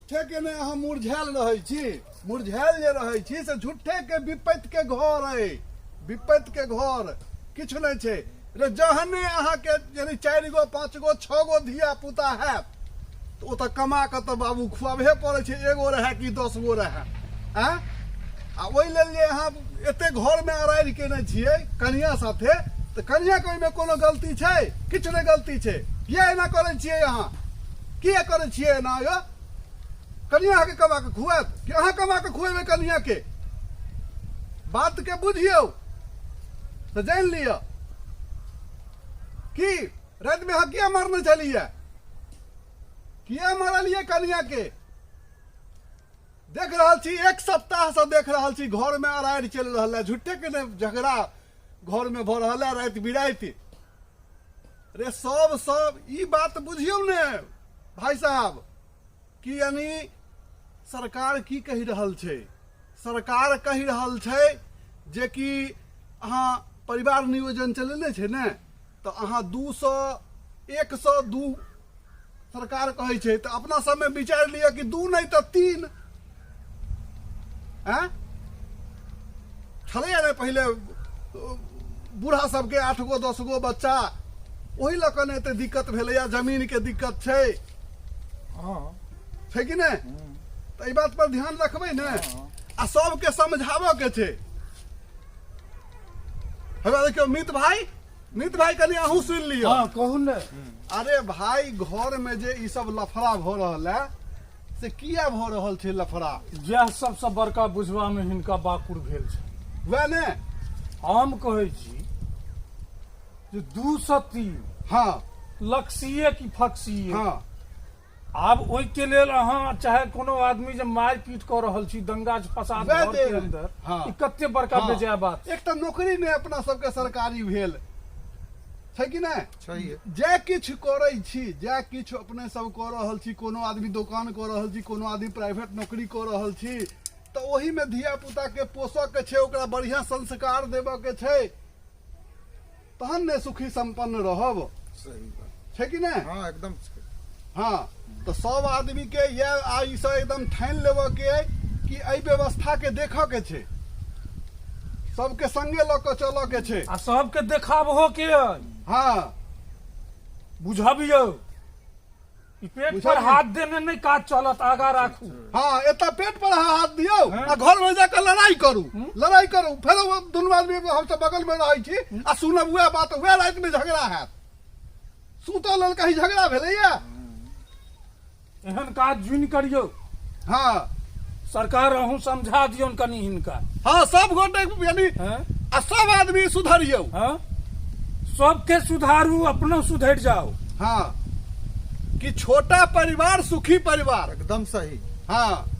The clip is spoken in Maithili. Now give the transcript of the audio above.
झूठे के ने अहाँ मुरझायल रहै छी। मुरझायल जे रहै छी से झूठे के विपत्ति के घर अइ, विपत्ति के घर किछु नहि छै रे। जहने अहाँके यानी 4 गो 5 गो 6 गो धिया पुता हैत तऽ ओ तऽ कमा कऽ तऽ बाबू खुआबहे पड़ै छै, एगो रहए कि 10 गो रहए। आँय, आ ओहि लेल जे अहाँ एते घरमे अरारि केने छियै कनिया साथे, तऽ कनियाके ओहिमे कोनो गलती छै? किछु नहि गलती छै। किया एना करै छियै अहाँ? किया करै छियै एना यौ? कनिया अहाँके कमा कऽ खुआएत कि अहाँ कमा कऽ खुएबै कनियाके? बातके बुझियौ तऽ जानि लिअ कि रातिमे अहाँ किया मारने छलियै, किया मारलियै कनियाके? देख रहल छी, एक सप्ताहसँ देख रहल छी घरमे अरारि चलि रहल है, झूठेके ने झगड़ा घरमे भऽ रहल है राति बिराति रे। सब सब ई बात बुझियौ ने भाई साहब कि यानी सरकार की कहि रहल छै। सरकार कहि रहल छै जे कि अहाँ परिवार नियोजन चलेने छै ने, तऽ अहाँ 200 102 सरकार कहै छै, तऽ अपना सबमे विचारि लिअ कि 2 नहि तऽ 3। आँय छलैया ने पहिले बूढ़ा सबके 8 गो 10 गो बच्चा, ओहि लऽ कऽ ने एते दिक्कत भेलैया, जमीन के दिक्कत छै। हँ। छै कि नहि? तऽ एहि बात पर ध्यान रखबै ने, आ सबके समझाबऽ के छै। हमरा देखियौ मित भाई, मित भाई कनि अहूँ सुनि लिअ। हँ, कहू ने। अरे भाई, घर में जे ई सब लफड़ा भऽ रहल है से किया भऽ रहल छै लफड़ा? जएह सबसँ बड़का बुझबा मे हिनका बाकुर भेल छै। वएह ने हम कहै छी जे 2 से 3। हँ। लक्सीए कि फक्सीए। हँ। आब ओहिके लेल अहाँ चाहे कोनो आदमी जे मारि पीट कऽ रहल छी, दंगा फसाद वएह घर के जे- अंदर, हँ। ई कते बड़का हँ। बेजाय बात। एक तऽ नौकरी नहि अपना सबके सरकारी भेल छै कि नहि? छैहे। जे किछु करै छी, जे किछु अपने सब कऽ रहल छी, कोनो आदमी दोकान कऽ रहल छी, कोनो आदमी प्राइवेट नौकरी कऽ रहल छी, तऽ ओहिमे धिया पुता के पोसऽ के छै, ओकरा बढ़िया संस्कार देबऽ के छै, तहन ने सुखी संपन्न रहब। सही बात छै कि नहि? हँ, एकदम छै। हँ, तऽ सब आदमी के इएह आ ई सब एकदम ठानि लेबऽ के अइ कि एहि व्यवस्था के देखऽ के छै, सबके संगे लऽ कऽ चलऽ के छै आ सबके देखाबहो के अइ। हँ। बुझबियौ, ई पेट पर बुझलियै? हाथ देने नहि काज चलत, आगा राखू। हँ, एतऽ पेट पर अहाँ हाथ दियौ हँ। आ घर में जाकऽ लड़ाई करू, लड़ाई करू, फेर ओ दुनू आदमी हमसब बगल में रहै छी आ सुनब वएह बात, वएह राति में झगड़ा हैत। सुतल लेल कहीं झगड़ा भेलैया? एहन काज जुनि करियौ। हँ। सरकार अहूँ समझा दियौन कनि हिनका। हँ, सब गोटे यानी हँ? आ सब आदमी सुधरियौ। हँ, सबके सुधारू, अपनो सुधरि जाउ। हँ, कि छोटा परिवार सुखी परिवार। एकदम सही। हँ।